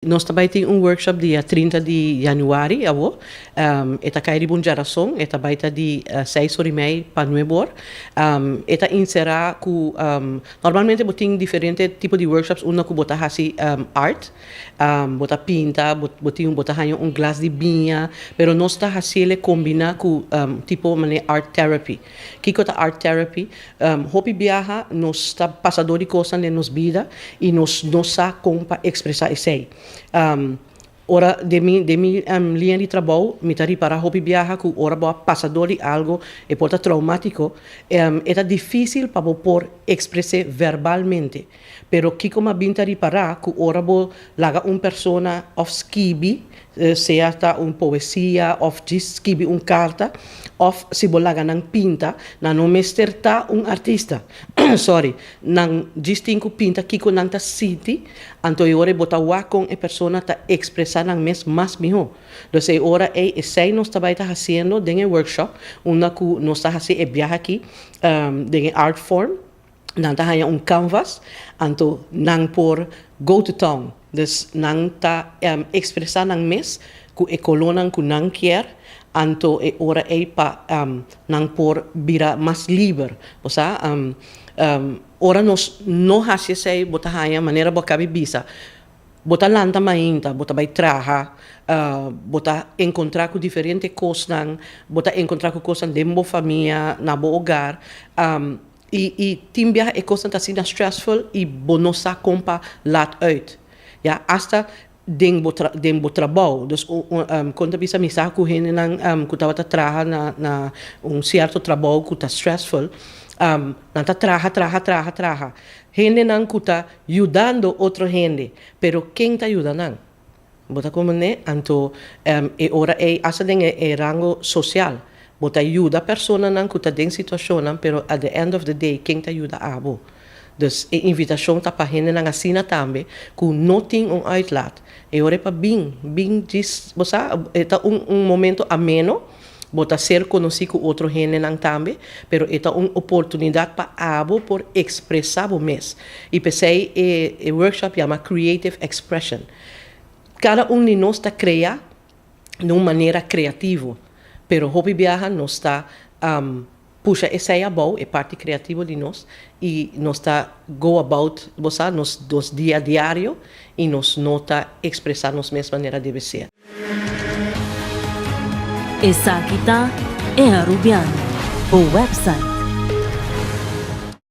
Nos ta bay tin un workshop dia 30 di januari awo. E ta cay riba un djarason, e ta bay ta di 6:30 pa 9 or. E ta encera cu normalmente bo tin diferente tipo di workshops unda cu bo ta haci art, bo ta pinta, bo tin bo ta haya un glas di biña, pero nos ta haciele combina cu tipo manera art therapy. Kico ta art therapy? Hopi biaha nos ta pasa door di cosnan den nos bida y nos no sa con pa expresa esey. Ora den mi den mi liña di trabou mi ta ripara hopi biaha cu ora bo a pasa door di algo e por ta traumatico, e ta dificil pa bo por expres'e verbalmente. Pero kico mi a bin ta ripara cu ora bo laga un persona of skibi, sea ta un poesia of djis skibi un carta, of si bo laga nan pinta, nan no mester ta un artista, sorry, nan djis tin cu pinta kico nan ta sinti, anto e ora bo ta wak con e persona ta expresa nan mes mas miho. Dus e ora ey esey nos ta bay ta haciendo den e workshop, unda cu nos ta haci e biaha aki den e art form. Nan ta haña un canvas, anto nan por go to town. Dus nan ta expresa nan mes cu e colornan cu nan kier, anto e ora ey pa nan por bira mas liber. Bo sa, ora nos no haci esey bo ta haña manera bo a cabi bisa, bo ta lanta mainta, bo ta bay traha, bo ta encontra cu diferente cosnan, bo ta encontra cu cosnan den bo famia, na bo hogar. Y tin biaha e cosnan ta asina stressful y bo no sa con pa laat uit. Ya, hasta den bo tra den bo trabou. Dus con ta bisa mi sa cu hendenan cu tabata traha na na un cierto trabou cu ta stressful, nan ta traha, traha, traha, traha. Hendenan cu ta yudando otro hende, pero ken ta yuda nan? Bo ta comprende? Anto e ora ey hasta den e rango social bo ta yuda personanan cu ta den situacionnan pero at the end of the day ken ta yuda abo? Dus e invitacion ta pa hendenan asina tambe cu no tin un uitlaat. E ora ey pa bin, bin djis, bo sa, e ta un un momento ameno, bo ta ser conoci cu otro hendenan tambe, pero e ta un oportunidad pa abo por expresa bo mes. Y p'esey e e workshop yama Creative Expression. Kada un di nos ta krea na un manera kreativo, pero hopi biaha nos ta pusha esei abou, e parti kreativo di nos, i nos ta go about, bo sa, nos nos dia diario i nos no ta ekspresá nos mes manera debe ser. Esaki ta E Arubiano, bo website.